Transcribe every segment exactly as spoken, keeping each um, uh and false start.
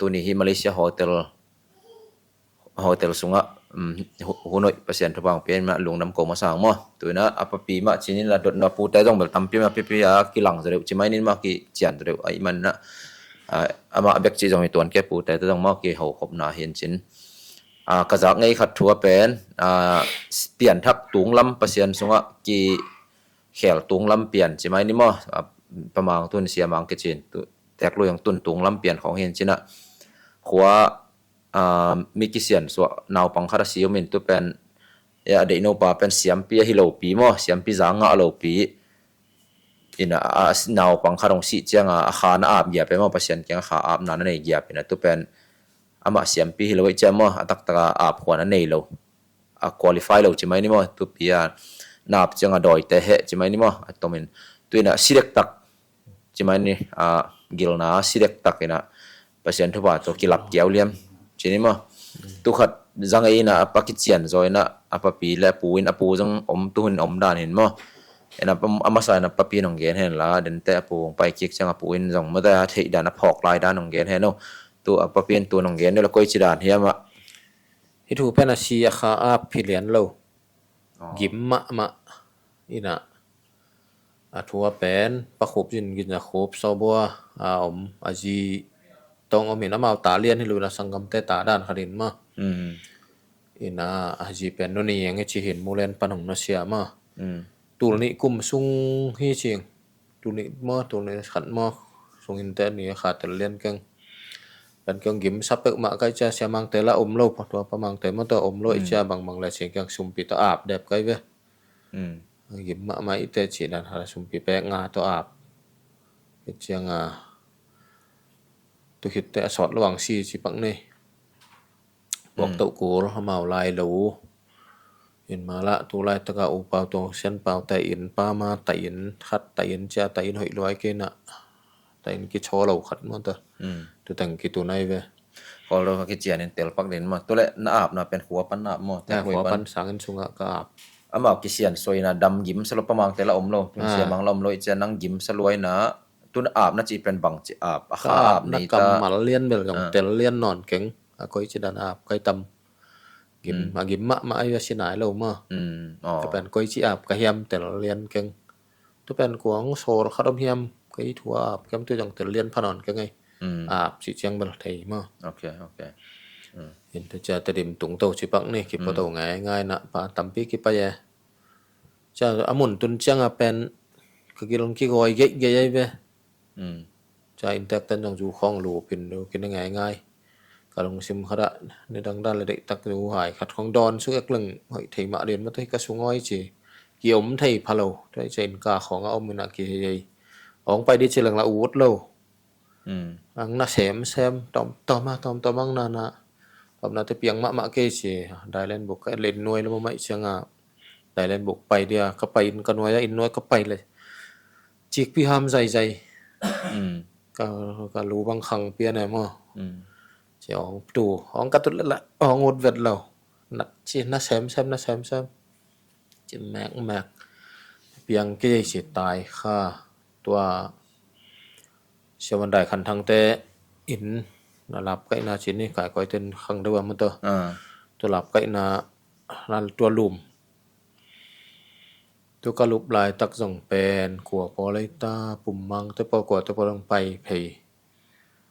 tuni hi Malaysia hotel, hotel sungah, um, hu-, hun hoih Pasian thupha hong pia in mah lungdam ko masa hang maw. Tu in ah a papi mah ci-in la dotna pute zong bel tampi mah pipi a kilang zaw deuh ci mai nin mah kician zaw deuh ahih manin ah, ah, amah bek ci zong hi tuan kei, pute te zong maw kiho khopna hi in cin. Ah, ka zak ngei khat thu a pen, ah, pianthak tunglam Pasian sungah kikhel tunglam pian ci mai ni maw. Ah, Pa Mang tun Sia Mang kici in, tu, Teek Lui Hang tun tunglam pian khawng hi in cin ah, khua, ah, mi kisiansuah naupang khat a si om in tu pen, ya, a deihno pa pen siampi ahi lopi maw, siampi za ngah lopi. In a, a, naupang khat hong sih ciang a, a kha na ap giap e maw, Pasian kiang a kha apna na nei giap in a, tu pen amah siampi hi lo ahih ciang maw, a taktak a ap khua na nei lo, a qualify lo ci mai ni maw. Tupi a na ap ciang a dawite heh ci mai ni maw, a tom in. Tu in ah si dektak ci mai ni, ah, gilna si dektak in ah Pasian thupha tawh kilap kiau liam ci ni maw. Tu khat za ngei in ah a pa kician zaw in ah a papi le a pu in, a pu zong om, tu hun om dan hi in maw. In ah a masa in ah papi in hong gen hen la, dente a pu hong pai kik ciang a pu in zong mawte a theih dan, a phawk lai dan hong gen hen aw. Tu a papi in tu hong gen ni la, koici dan hiam ah. Hih thu pen a si a kha ap hi lian lo. Aw. Gim mahmah in ah. A thu a pen Pa Khup Zin, Gin Za Khup, Sawbua a om, a zi tawh om in, amau ta lian hi lo in ah, sanggamte ta dan khat in mah. Mm. In ah a zi pen Nu Niang hi ci hi in, Mulen pan hong nusia mah. Mm. Tul nih kum sung hi cing. Tul nih maw, tul nih khat maw, sung in te ni kha tel lian keng. Pen keng gim sa peuhmah ka hih ciang Sia Mangte la om lo, Pa, tua Pa Mangte maw, tua om lo ahih ciang bangbang le cing keng, sumpi tawh ap dep ka hi ve. Mm. Gim mahmah i te cih dan khat a, sumpi pek nga tawh ap. Ahih ciang a, tu khit teh a sawt lo ang si ci pak ni. Buak toh kul, amau lai lo. In mah lah tu laitak a U Pau, Tuang Sian Pau te in, Pa Ma te in, khat te in, cia te in hoih luai kei na. Te in kichaw lo khat maw ta. Mm. Tu teng kitu nai ve. Kol lo kician in tel pak din maw. Tu le na apna pen khua pan na ap maw. Tek lui pan. Khua pan sangin sungah ka ap. Amau kisiansuah in a, dam gim sa lo, Pa Mangte la om lo, Tun Sia Mang la om lo, i cia nang gim sa luai na, tun apna ci pen bang ci ap, a kha ap nei ta. Ka apna kammal lian bel zong tel lian nawn keng, a koici dan ap kai tam. Gim, a gim mahmah ahi a si nai lo maw. Mm, aw. Ka pen koici ap ka hiam tel lian keng. Tu pen kuang sawl khat om hiam, kei thu a ap kiam tu zong tel lian pha nawn keng ei. Mm. Ap cih ciang bel thei maw. Ok, ok. Mm. In tu cia Tedim tung to ci pak ni, kipua to ngaingai na, pa tampi kipai e. Cia a mun tun ciang a pen ka gil kigawi geihgeih ahi ve. Mm. Cia inntek ten zong zu khawng lup in, lu kin a ngaingai. Ka lungsim khat ah nidang dan le deihtak zu hai khat khawng dawn suk ek leng hoih thei mah din maw, tua hi ka sungawh ci. Ki om thei pha lo. Tua hi cia innka khawng a om in a kihei ei. Hong pai di ci leng la ut lo. Mm. Ang na semsem, tawmtawm a, tawmtawm ang na na. Tawmna te piang mahmah kei ci. Dailen buk ka len nuai lo mah, i ciang a. Dailen buk pai dia, ka pai in ka nuai a, inn nuai ka pai le. Cikpi ham zaizai. Mm. Ka, ka lu bang khang pian e maw. Mm. Ci hong tu, hong ka tut le la, hong ut vet lo. Na, ci na semsem, na semsem. Ci mekmek. Piang kei ci tai kha. Tua Sia Van Dai Khan Thang te in na lap kaihna ci ni, kai koi ten khang deuh a maw tua. Ah. Tua lap kaihna, na tua lum. Tua ka lup laitak zong pen kua pawl ei ta, Pum Mang te pawl, kua te pawl zong pai phei.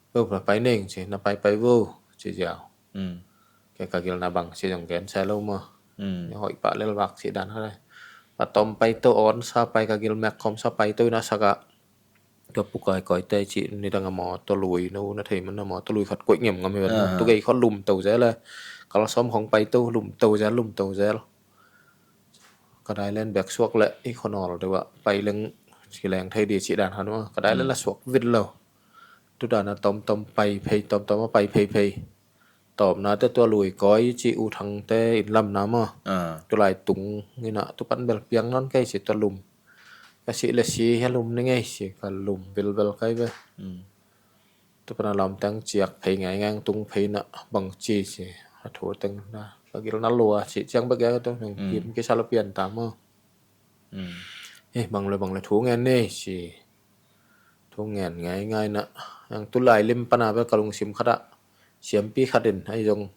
Peuh, na pai neng ci, na pai pai vo ci ziau. Mm. Kei ka gil na bang ci zong gen sai lo maw. Mm. Ni hoih pah lel vak ci dan kha lai. Pa tawm pai to, awn sa pai, ka gil mek khawm sa pai to in a sak ah. Tua pu kai koi te ci nidang a maw, tua lui no na thei man a maw, tua lui khat koih ngem ngam hi ven. Ah. Tua gei khaw lum to zel a. Kal sawm khawng pai to, lum to zel, lum to zel. Ka dai len bek suak le i khaw nawl deuh ah pai leng ci leng thei di ci dan kha nuam. Ka dai len la suak vit lo. Tu dan a tawmtawm pai phei, tawmtawm a pai phei phei. Tawpna te tua lui kawi ci U Thang te inn lamna maw. Ah. Tu lai tung in a, tu pan bel piang nawn kei ci tua lum. Ka si le si hia lum ni ngei ci ka lum vilvel kai ve. Mm. Tu pan a lam teng ciak phei ngaingai, tung phei na bang ci ci. A thu teng na ka gil na lua ci ciang bek a tu. Mm. Gim kisa lo pian ta maw. Mm. Eh, bang le bang le thu ngen ni ci. Thu ngen ngaingai na. Ang tu lai lim pan a bel ka lungsim khat ah. siampi khat in ahi zong,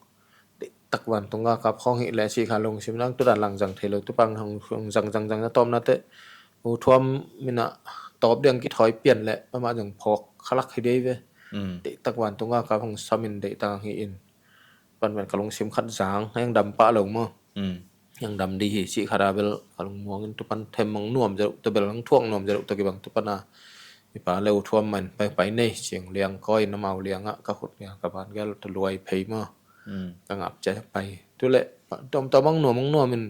tak vantung galkap khawng hi leh cih kha lungsim nang tu dan lang zang thei lo, tu pan hong, hong zang zang zang na tawpna teh U Thuam in a tawp ding kithawi pian leh amah zong phawk khalak hi dei ve. Mm. Deihtak vantung galkap hong sam in deihtak hi in. Pan pen ka lungsim khat zang, heng dam pah lo maw. Mm. Heng dam dih hi cih khat a bel ka lungmuang in tu pan them mang nuam zia lo, tu bel hong thuak nuam zia lo, tu kibang tu pan a i pa le U Thuam man pai pai nei, ciang liang kawi na mau liang ah ka khut liang ka ban gel tu luai phei maw. Mm. Ka ngap cia pai. Tu leh tom tom mang nuam mang nuam in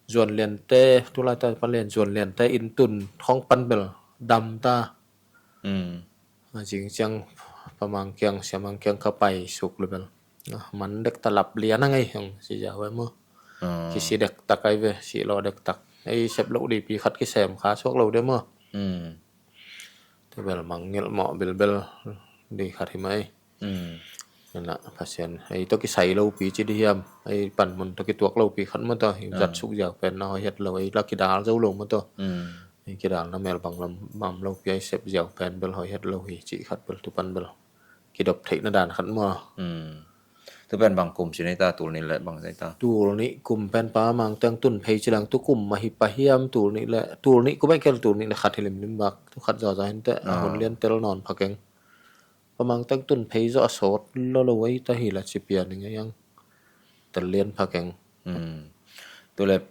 Zuan Lian te, tu lai ta pan lian Zuan Lian te inn tun khawng pan bel dam ta. Mm. A zing ciang Pa Mang kiang, Sia Mang kiang ka pai suk leh bel, ah, man dektak lap lian a ngei hong si zia ve maw. Ah. Kisi dektak ai ve, si lo dektak. Ei sep lo dih pi khat kisem kha suak lo de maw. Mm. Tu bel mangngilh mawh bilbel dih khat hi mai. Mm. Ina Pasian, ei tawh kisai lo pi ci dih hiam, ei panmun tawh kituak lo pi khat maw tawh, ei, ah, zat suk ziau pen na hoih het lo, ei la kidal zo lo maw tawh. Mm. Ei kidal na mel bang lam mam lo pi, ei sep ziau pen bel hoih het lo hi cih khat bel tu pan bel kidop theih na dan khat maw. Mm. Tu pen bang kum ci nei ta, tul nih leh bang ci nei ta? Tul nih kum pen Pa Mang teng tun phei ci lang, tu kum mah hi pah hiam, tul nih leh, tul nih kum ei kel, tul nih leh khat hi limlim bak, tu khat zawzaw hin teh, a, ah, hun lian tel nawn pha keng. Pa Mang teng tun phei zawh a sawt lo lo ei ta hi la ci pian ing ei ang. Tel lian pha keng. Hmm. Tu leh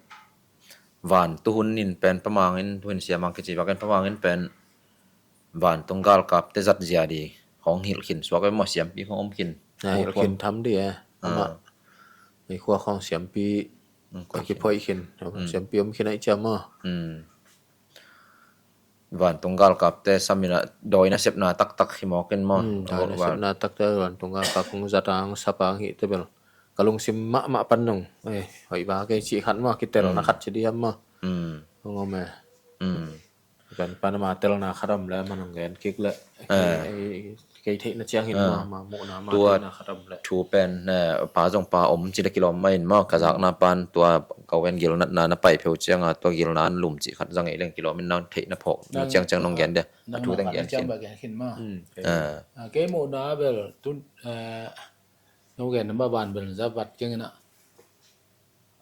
van tu hun in pen Pa Mang in, tu hun Sia Mang kici bak in Pa Mang in pen vantung galkap te zat zia dih khawng hilh khin suak ei maw, siampi khawng om khin. Ah, hilh khin tham dih e. Ah. Amah ei khua khawng siampi, hmm, a kiphoih khin. Hmm. Siampi om khin ei cia maw. Hmm. Vantung galkap te sam in a dawi nasepna taktak hi mawk in maw. Hmm, dawi nasepna taktak vantung galkap hong zat ang sap ang hi te bel ka lungsim mahmah pan nong, eh, hoih bak ei cih khat maw, kitelna khat ci dih hiam maw. Hmm. Hong om e. Hmm. Kan pan ama telna khat om leh man hong gen kik leh. Eh. Kei, kei theihna ciang hin, eh, maw, ama muhna ama telna khat om leh. Tua thu pen, eh, pa zong pa om ci leh kilawm mah in maw, ka zakna pan tua ka ven gilnatna na pai pheu ciang a, tua gilna an lum cih khat zang ei leng kilawm in, nang theihna phawk na ciang ciang nong gen dia. A thu teng gen khin. Ba gen khin maw. Hmm. Eh. Ah, kei muhna bel tun, eh, nong gen na mah ban bel za vat keng in a.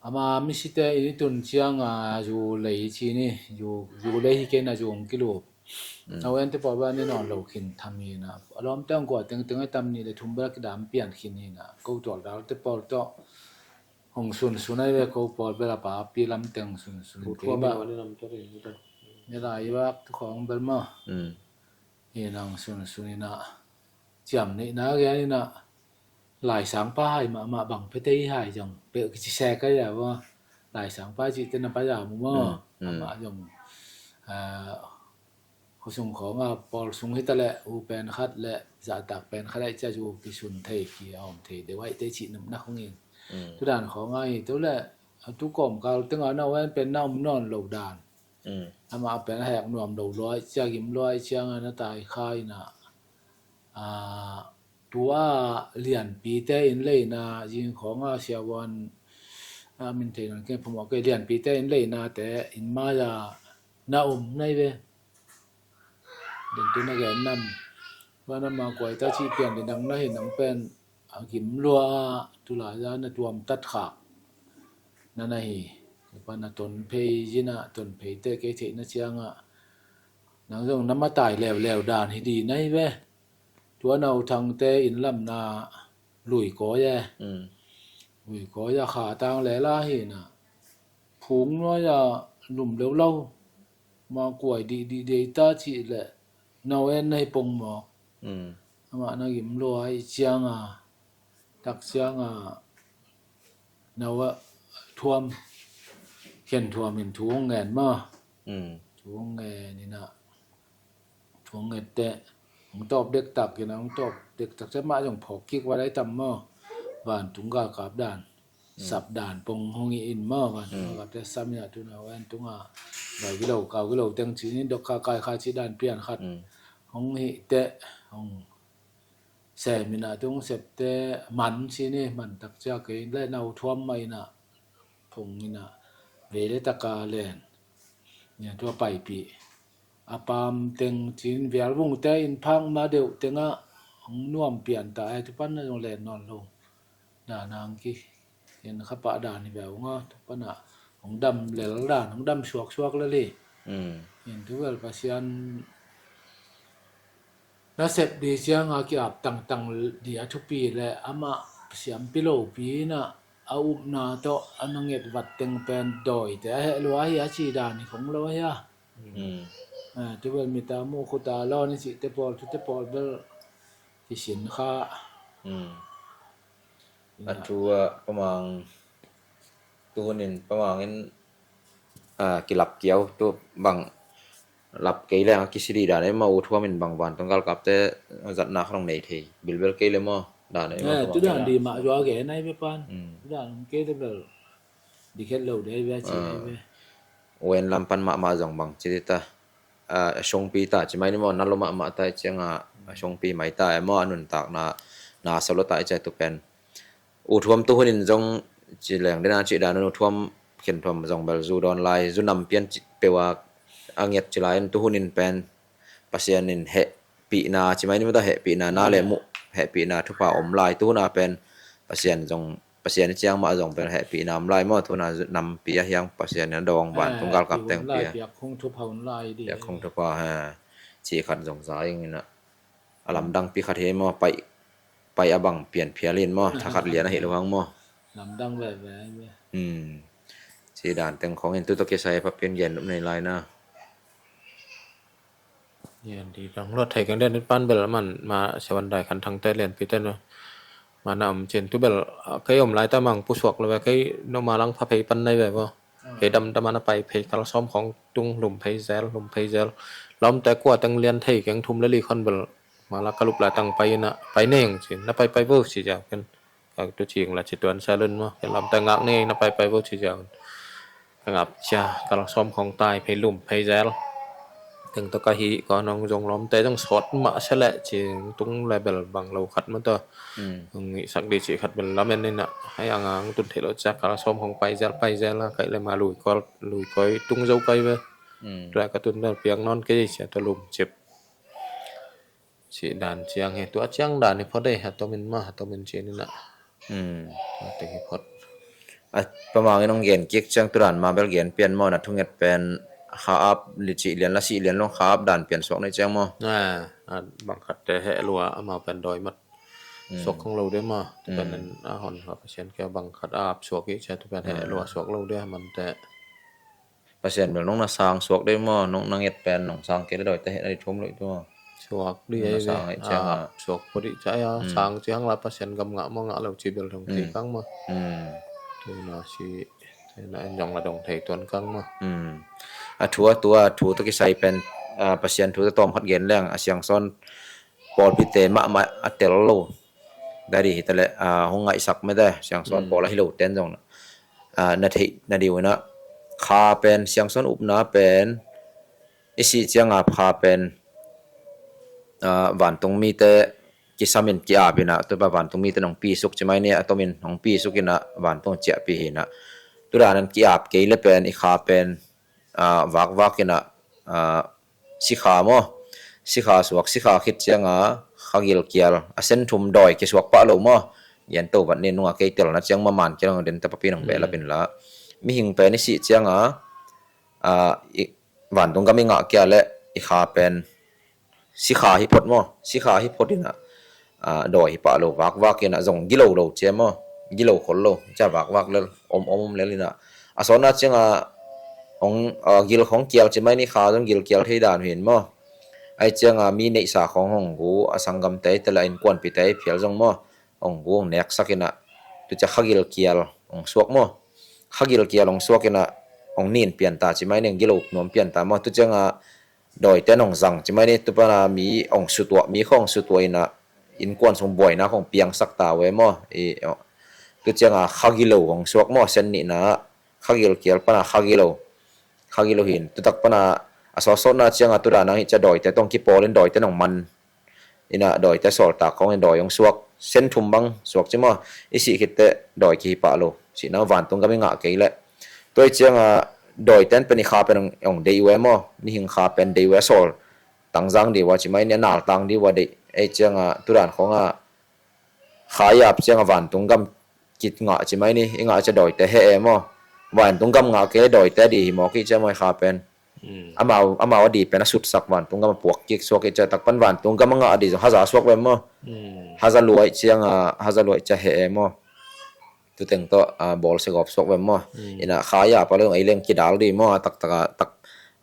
Ama misite inn i tun ciang a, zu lei ci ni, zu, zu lei hi kei in a, zu hong kilup. Mm. Nau en te pawl bel ni nawn lo khin tham hi in a. A lawmte hong kua tengteng a tam nih leh thum bel a kidam pian khin hi in a. Ko tual dal te pawl tawh hong sunsun ai ve, ko pawl bel a papi lam teng sunsun kei bak. Ni lai bak tu khawng bel maw. Mm. Hi in a hong sunsun in a. Ciam neihna gen in a. Laisangpa hai mahmah bang phetei hai zong peuh kici sek ai a maw. Laisangpa cih te na pai a mu maw. Mm, mm. Amah zong, ah, khua sung khawng a pawl sung hi ta leh, u pen khat leh zahtak pen khat ai cia zu kisun thei, ki a om thei deuh ai te cih nopna khong in. Mm. Tu dan khawng a hi tu leh, a tu kawmkal teng a na wen pen na om nawn lo dan. Mm. Amah pen a hek nuam lo luai cia, gim luai ciang a na tai kha in a. Ah, tua Lianpite inn leina, zing khawng a siavuan, ah, min thei nawn keng phamawh kei, Lianpite inn leina te inn mai a na om nai ve. Den tu na gen nam. Tua na ma kuai ta cih pian ding nang na hi, nang pen a gim lua a, tu lai a na tuam tat khak na na hi. Tua na ton phei zin a, ton phei te kei theihna ciang a. Nang zong na matai leuleu dan hi di nai ve. Tua Nau Thangte inn lam na lui kawi e. Mm. Lui kawi a kha tang le la hi na. Phung nuai a lum leu lo. Ma kuai dih dih dei ta cih leh Nau En na hi pong mawk. Mm. Amah na gim lua i ciang a. Tak ciang a. Nau a thuam. Khen thuam in thu hong ngen maw. Mm. Thu hong ngen in a. Thu hong ngen teh. Hong tawp dektak in a, hong tawp dektak teh mah zong phawk kik va lai tam maw. Vantung galkap dan. Mm. Sap dan pong hong hi in maw, vantung galkap te sam in a tu Nau En tung a. Bai gilo, kau gilo teng ci ni dok kha kai kha ci dan pian khat. Mm. Hong hi teh, hong sem in a tung sep te man ci ni, man tak cia kei le nau thuam mah in a. Phung in a. Vei le tak a len. Nia tua paipih. A pam teng cin vial vung te in phang ma deuh teng a hong nuam pian ta, eh, tu pan na zong len nawn lo. Dan hang ki, in kha pah dan hi beh ung a, tu pan a hong dam lel dan, hong dam suaksuak lel hi. Mm. In tu bel Pasian nasep di ciang a ki-ap tangtang di a thupi le amah siampi lopi in a, a upna tawh a na nget vat teng pen dawite a heh lua hi a ci dan hi khong lo hi a. Mm. Ah, tu bel mita mu khuta lawn i cihte pawl, tute pawl bel kisin kha. Mm. A thu a pamang tu hunin pamangin, ah, kilap kiau tu bang lap kei leng a kisidi dan ei maw, U Thuam in bang vantung galkapte zatna kha long nei thei bilbel kei le maw, dan ei maw, eh, tu dan di mah zua gen ai be pan. Mm. Tu dan kei te bel dikhet lo de ai be a ci ai be. Wen lam pan mahmah zong bang ci ta, ah, a sungpi ta ci mai ni maw, na lo mahmah ta i ciang a, a sungpi mai ta e maw, a nuntakna na sa lo ta i ciang tu pen. U Thuam tu hunin zong ci leng den a ci dan U Thuam khen thuam zong bel zu dawn lai, zu nam pian ci peuh a, a nget ci lai in tu hunin pen Pasian in hehpihna ci mai ni maw ta, hehpihna na le muh, hehpihna thupha om lai tu hun a pen Pasian zong, Pasian i ciang mah zong pen hehpihna om lai maw, tu hun a zu nampi a hiang Pasian in a dawng vantung galkap teng pi a. Piak khong thupha om lai di. Piak khong thupha he. Ci khat zong za ing in a. A lamdangpi khat hi maw, pai, pai a bang pianphial in maw, thakhat lian a hi lo hang maw. Lamdang veve ai ve. Hmm. Ci dan teng khong in tu tawh kisai pha pian gen nup nei lai na. Yan di dang luat thei keng den pan bel man ma sewan dai khan thang te lian pi te no. Ma na om cin tu bel, ah, kei om lai ta mang pusuak lo ve kei no ma lang pha phei pan nai ve bo. Kei dam dam ana pai phei kal sawm khong tung lum phei zel, lum phei zel. Lawmte kua teng lian thei keng thum le li khon bel. Ma la ka lup lai tang pai na, pai neng ci, na pai pai bo ci ziau ken. Ka tu cing la ci tuan sa lun mo, ken lamte ngak neng na pai pai bo ci ziau. Ka ngap cia, kal sawm khong tai phei lum phei zel. Teng to ka hi, ko nong zong lawmte zong sawt mah sia leh ci, tung le bel bang lo khat mah to. Ngi sak di ci khat bel lamen ni na, hai ang ang tun thei lo cia, kal sawm khong pai zel, pai zel la, kai le ma lui kol, lui koi, tung zo kai ve. Tua ka tun bel piang non kei cia to lum cip. Ci dan ciang he, tua ciang dan hi phot ei, ha tomin ma, ha tomin ci ni na. Tua teng hi phot. A, pamangin hong gen kik ciang tu dan ma bel gen pian maw, na thunget pen kha ap li ci lian la si lian long kha ap dan pian suak nei ciang maw. A, a, bang khat te he lua, amau pen dawi mat. Suak khong lo de ma, tu pen a hon kha Pasian kia bang khat a ap suak i cia tu pen he lua suak lo de man te. Pasian bel nong na sang suak dei maw, nong na nget pen nong sang kei le dawi te heh na di thum lo i tu maw. Suak di ei ve, suak pho di cai a, sang ciang la Pasian gam ngah maw ngah lo ci bel dong thei kang maw. Tu na si, na en dong la dong thei tuan kang maw. A thu a tua, thu ta kisai pen, a, Pasian thu ta tawm khat gen leng, a Siangsawn pawlpite mahmah a tel lo. Dari hi ta le, a, hong ngaihsak mete, Siangsawn pawl a hi lo ten zong. A, na theih, na diu ina, kha pen, Siangsawn upna pen, i si cianga kha pen, a, vantung mite kisamin ki-ap ina, tu pa vantung mite nong pisuk ci mai ni, a tomin nong pisuk ina, vantung ciahpi hi ina. Tu danan ki-ap kei le pen, i kha pen, a, vakvak ina, a, sikha maw? Sikha suak, sikha khit cianga kha gilkial a sen thum dawi kisuak pah lo maw? Yan to vat ni nunga kei telna ciang maman kial ang den ta papi nong behlap in la. Mihing pen i si cianga, a, i, vantung gam i ngah kia le i kha pen sikha hi phot maw? Sikha hi phot ina, a, dawi hi pah lo, vakvak ina zong gilo lo cia maw? Gilo khol lo cia, vakvak lel, om om om lel ina. A sawtna cianga hong, a, gil khong kial ci mai ni kha zong gilkial thei dan hin maw? Ai cianga mi neihsa khong hong gu, a sanggamte te la innkuanpite phial zong maw? Hong gu hong neksak ina, tu cia kha gilkial hong suak maw? Kha gilkial hong suak ina, hong nin pian ta ci mai ni, hong gilo nuam pian ta maw? Tu cianga dawite nong zang ci mai ni, tu pana mi hong sutuah, mi khong sutuah ina, innkuan sung buaina khong piangsak ta ve maw? I, tu cianga kha gilo hong suak maw? Sen nihna kha gilkial pana kha gilo. Kha gilo hin, tu tak pana a sawtsawtna cianga tu dana hi cia dawite tong kipawlin dawite nong man ina dawite sawltak khong in dawi hong suak. Sen thum bang suak ci maw? I sih khitte dawi kihi pah lo. Sihna vantung gam i ngah kei le. Tua i cianga dawiten pen i kha pen hong, hong dei uh e maw? Mihing kha pen dei uh e, sawl tangzang dei uh a ci mai ni, a naltang dei uh a dei. Ei ciangah tudan khawngah kha i ap ciangah vantung gam kingah ci mai ni, i ngah cia dawite heh e maw. Vantung gam ngah kei dawite a di hi maw kei cia maw i kha pen. Amau, amau a di pen a sutsak vantung gam a puak kik suak i cia takpan vantung gam a ngah a di zong haza suak ve maw. Haza luai ciangah, haza luai cia heh e maw. Tuteng tawh a bawl se gawp suak ve maw. Ina kha i ap a leng ei leng kidal di maw, a taktak a tak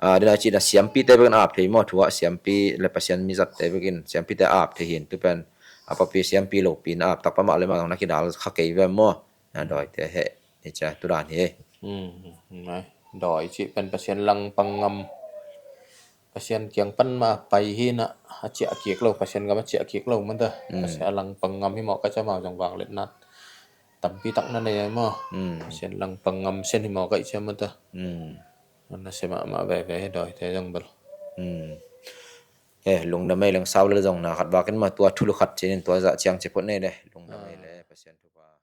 a dina cihna siampite bekin a ap thei maw, thu ah siampi le Pasian mizatte bekin siampite a ap thei hin tu pen a papi siampi lopi na ap takpa mah le mah zong na kidal kha kei ve maw. Na dawite heh ni cia tudan hi. Dawi cih pen Pasian langpang ngam, Pasian kiang pan mah pai hi na, a ciah kik lo, Pasian gam a ciah kik lo mata. Pasian a langpang ngam hi mawh ka cia mau zong vangliatna tampi tak na nei ai maw. Pasian langpang ngam sian hi mawh ka i cia mata. Na sia mahmah veve hi dawite zong bel. He lungdam ei leng sau le zong na khat vakin mah tua thulu khat cinin tua zah ciang cia phot nei le lungdam ei le Pasian thupha.